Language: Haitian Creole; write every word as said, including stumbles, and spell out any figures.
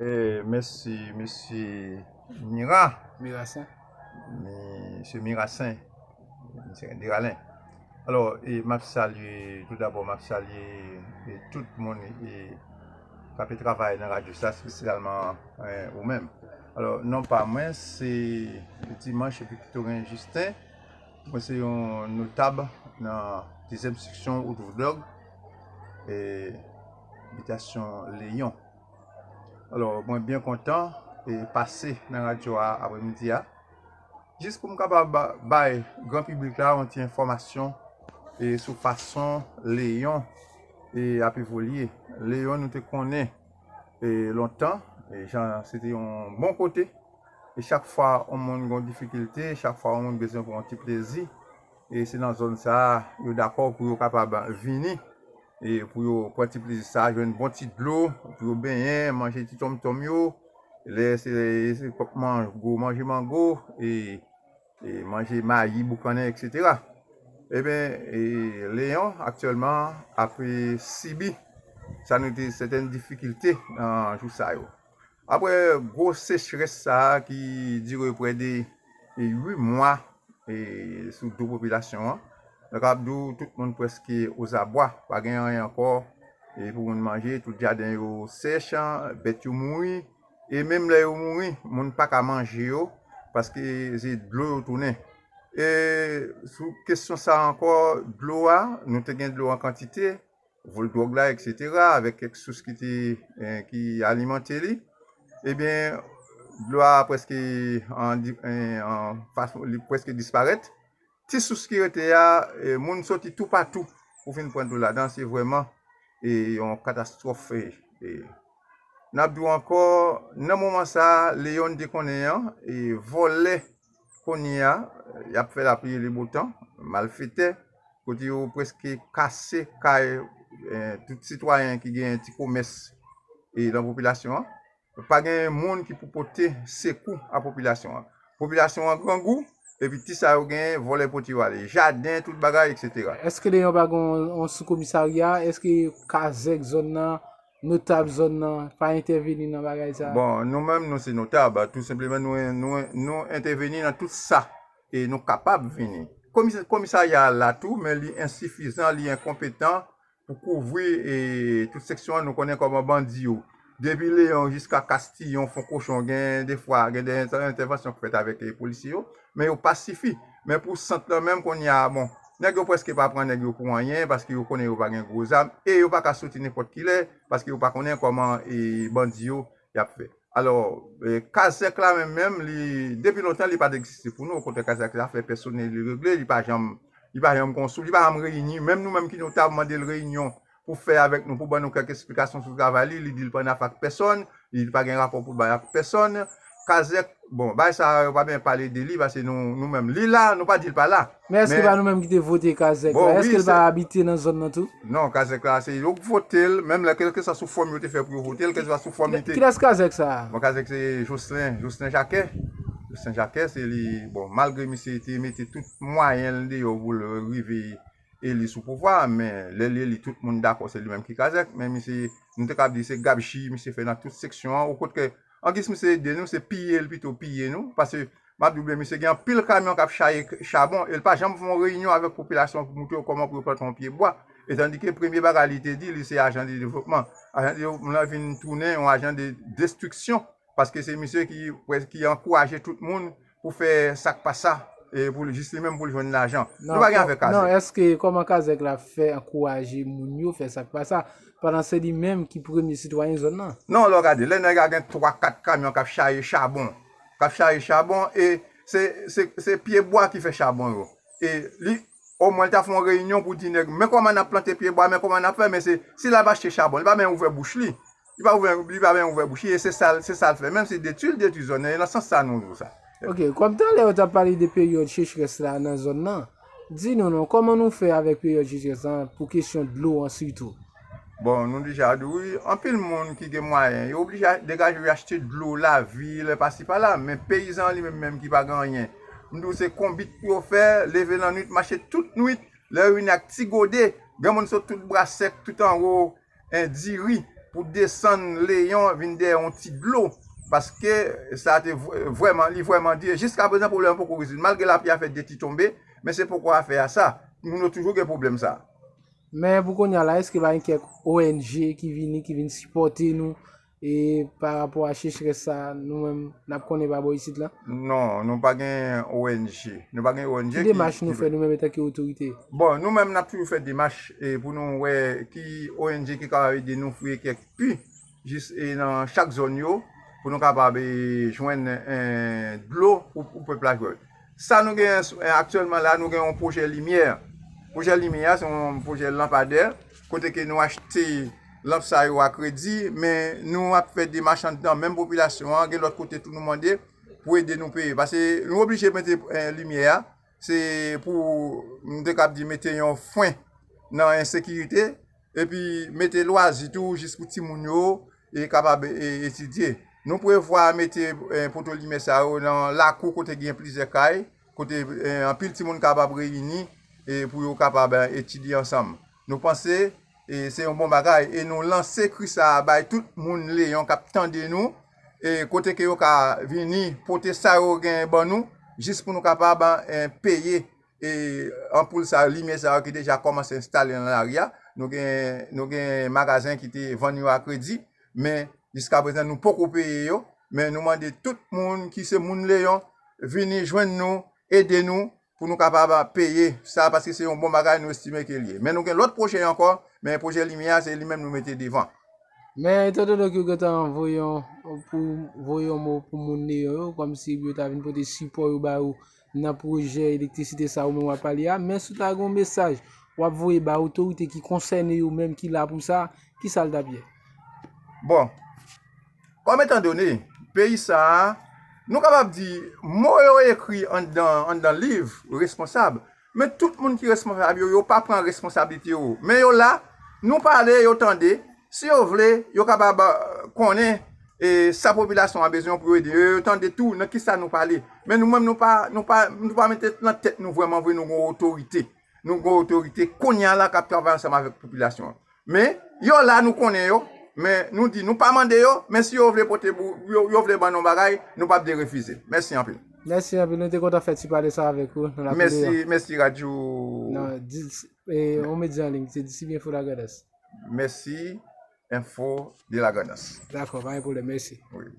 E mèsi, mesye Mira. Mirasen. Mesye Mirasen. Mesye Deralen. Alò, e m ap salye, tou dabò, m ap salye e tout moun e, k ap travay nan radyo sa, espesyalman e, ou menm. Alò, non pa mwen, se Dimanche Victorin Justin. Mwen se yon notab nan dezyèm seksyon Wout Voudòg, e, bitasyon Leyon. Alò, mwen byen kontan e pase nan radyo a aprèmidi a, jis pou m kapab ba- bay gran piblik la yon ti enfòmasyon e sou fason Leyon e ap evolye. Leyon, nou te konnen e lontan, e jan se te yon bon kote, e chak fwa yon moun gen yon difikilte, chak fwa yon moun bezwen pran yon ti plezi, e se nan zòn sa a yo dakò pou yo kapab vini e pou yo pran ti plezi sa a, jwenn bon ti dlo, pou yo benyen, manje ti tonmtonm yo, lè se, se pòp mango, manje mango, e, e manje mayi, boukannen, etsetera. Ebyen, e Leyon aktyèlman ap e, sibi sa nou te sètèn difikilte nan jou sa yo. Apre gwo sechrès sa a ki dire prè de e, uit mwa e, sou do popilasyon an, nou kapab di w tout moun prèske ozabwa, pa gen anyen ankò e, pou moun manje, tout jaden yo sèch, bèt yo mouri, e menm lè yo mouri, moun pa ka manje yo, paske se dlo yo tounen. E sou kesyon sa a ankò, dlo a, nou te gen dlo an kantite, Voudòg la, etsetera, avèk kèk sous ki te, e, ki alimante li, ebyen, dlo a prèske an, di- e, an fason, li prèske disparèt. Ti sous ki rete a, e, moun soti toupatou pou vin pran dlo ladan, se vrèman e, yon katastwòf. E, e, n ap di w ankò, nan moman sa a, Leyon te konnen an, e, vòlè kounye a, y ap fè lapli e le botan, malfetè, kote yo prèske kase kay e, tout sitwayen ki gen ti komès e, nan popilasyon an. Pa gen moun ki pou pote sekou a popilasyon an. Popilasyon an grangou, epi ti sa yo genyen, vòlè pote yo ale. Jaden, tout bagay, etsetera. Èske Leyon pa gen yon, yon soukomisarya? Èske kazèk zòn nan, notab zòn nan, pa entèveni nan bagay sa a? Bon, nou menm, nou se notab, tou senpleman, nou, nou, nou entèveni nan tout sa e nou kapab vini. Komis- Komisarya a la tou, men li ensifizan, li enkonpetan pou kouvri e, tout seksyon an. Nou konnen kòman bandi yo, depi Leyon jiska Kastiyon, Fonkochon, gen defwa, gen de entè- entèvansyon k fèt avèk e, polisye yo, men yo pa sifi. Men pou sant lan menm, kounye a, bon, nèg yo prèske pa pran nèg yo pou anyen, paske yo konnen yo pa gen gwo zam, e yo pa ka soti nenpòt kilè, paske yo pa konnen kòman e, bandi yo y ap fè. Alò, e, kazèk la menm, menm, li, depi lontan, li pa t egziste pou nou. Okontrè, kazèk la fè pèsonèl li regle, li pa janm, li pa janm gen yon sou, li pa janm reyini. Menm nou menm ki notab, mande l reyinyon pou fè avèk nou, pou ban nou kèk esplikasyon sou travay li, li di l pa annafè ak pèsonn, li pa gen rapò pou l bay ak pèsonn. Kazèk, bon, bagay sa a, yo pa byen pale de li, paske nou, nou menm, li la, nou pa di l pa la. Men èske pa nou menm ki te vote Kazèk la? Èske l pa abite nan zòn nan tou? Non, Kazèk la, se yo k vote l, menm lè, kèlkeswa sou fòm yo te fè pou yo vote l, kèlkeswa sou fòm li te. Kilès Kazèk sa a? Bon, Kazèk se Jocelyn, Jocelyn Jacquet. Jocelyn Jacquet, se li, bon, malgre misye te mete tout mwayen l deyò pou l rive eli sou pouvwa a, men lè l eli, tout moun dakò se li menm ki Kazèk, men misye, nou te kab di se gabji misye fè nan tout seksyon an, okontrè, angiz misye ede nou, se piye l pito piye nou, paske m ap di w byen, misye gen anpil kamyon k ap chaye k- chabon, e l pa janm fè yon reyinyon avèk popilasyon an pou montre yo kòman pou yo plante yon pye bwa. Etandike premye bagay li te di, li se ajan de devlopman. Ajan de devlopman lan vin tounen yon ajan de destriksyon, paske se misye ki, ki ankouraje tout moun pou fè sa k pa sa, e pou l, jis li menm pou l jwenn lajan. Nou pa gen afè Kazèk. Non, èske kòman Kazèk la fè ankouraje moun yo fè sa k pa sa, pandan se li menm ki premye sitwayen zòn nan? Non, lè w gade, lè nèg la gen twa, kat kamyon k ap chaye chabon, k ap chaye chabon, e se, se, se pye bwa ki fè chabon yo. E li, omwen, l ta fè yon reyinyon pou di nèg, men kòman n ap plante pye bwa, men kòman n ap fè, men se, si l ap achte chabon, li pa menm ouvè bouch li. Li pa ouvè, li pa menm ouvè bouch li, e se sa, se sa l fè. Menm si detwi l detwi zòn nan, e nan sans sa nou di w sa. Ok, kòm talè ou t ap pale de peryòd sechrès la nan zòn nan, di nou non, kòman nou fè avèk peryòd sechrès lan pou kesyon dlo an sitou? Bon, nou deja di w wi, anpil moun ki gen mwayen, yo oblije a- degaje yo achte dlo lavil, pasi pala, men peyizan an li menm menm ki pa gen anyen, m di w se konbit pou yo fè, leve lannwit, mache tout nwit, lè yo vini ak ti gode, gen moun sot tout bra sèk, tout anwo, en, diri, pou desann Leyon vin dèyè yon ti dlo, paske sa te vre- vrèman, li vrèman di. Jiska prezan, pwoblèm an poko rezoud. Malgre lapli a fè de ti tonbe, men se poko afè a sa. Moun yo toujou gen pwoblèm sa. Men pou kounye a la, èske pa gen kèk O N G ki vini, ki vin sipòte nou e pa rapò a sechrès sa, nou menm, n ap konnen pa bò isit la? Non, nou pa gen O N G. Nou pa gen O N G Ki demach nou fè nou menm antanke otorite? Bon, nou menm, n ap toujou fè demach e pou nou wè ki O N G ki kapab ede nou fouye kèk pi jis e nan chak zòn yo, pou nou kapab e, jwenn e, dlo pou, pou pèp la jwenn. Sa nou gen e, aktyèlman la, nou gen yon pwojè limyè. Pwojè limyè a se yon pwojè lanpadè, kote ke nou achte lanp sa yo a kredi, men nou ap fè demach anndan menm popilasyon an, gen lòt kote tou nou mande pou ede nou peye. Paske nou oblije mete e, limyè a, se pou, m te kab di, mete yon fwen nan ensekirite, epi mete lwazi tou jis pou timoun yo e kapab e, etidye. Nou prevwa mete e, poto limyè sa yo nan lakou kote gen plizyè kay, kote e, anpil timoun kapab reyini e, pou yo kapab e, etidye ansanm. Nou panse e, se yon bon bagay e nou lanse kri sa a bay tout moun Leyon k ap tande nou, e kote ke yo ka vini pote sa yo gen ban nou, jis pou nou kapab e, peye e, anpoul sa yo, limyè sa yo ki deja kòmanse enstale nan lari a. Nou gen, nou gen magazen ki te vann yo a kredi, men jiska prezan nou poko peye yo. Men nou mande tout moun ki se moun Leyon vini jwenn nou, ede nou pou nou kapab peye sa, paske se yon bon bagay nou estime ke l ye. Men nou gen lòt pwojè ankò, men pwojè limyè a se li menm nou mete devan. Men etandone ke w gentan voye yon, pou voye yon mo pou moun Leyon yo, kòmsi yo ta vin pote sipò yo ba ou nan pwojè elektrisite sa ou menm w ap pale a, men si w ta gen yon mesaj w ap voye ba otorite ki konsène yo menm ki la pou sa, ki sa l t ap ye? Bon, kòm etandone, peyi sa a, nou kapab di, mo yo ekri anndan, anndan liv, responsab, men tout moun ki responsab yo, yo pa pran responsablite yo. Men yo la, nou pale, yo tande, si yo vle, yo kapab e, konnen e, sa popilasyon an bezwen pou yo ede yo, yo tande tou nan ki sa nou pale. Men nou menm, nou pa, nou pa, nou pa mete nan tèt nou vrèman vre nou gen otorite. Nou gen otorite kounye a la k ap travay ansanm avèk popilasyon an. Men, yo la, nou konnen yo, men nou di nou pa mande yo, men si yo vle pote pou, yo, yo vle ban nou bagay, nou p ap derefize. Mèsi anpil. Mèsi anpil, nou te kontan fè ti pale sa avèk ou nan lakou Leyon. Mèsi, mèsi radyo. Non, dis, e, on medya an liy, se Disi Byen Fo Lagrandans. Mèsi, Enfo de Lagrandans. Dakò, pa gen pwoblèm, mèsi. Wi.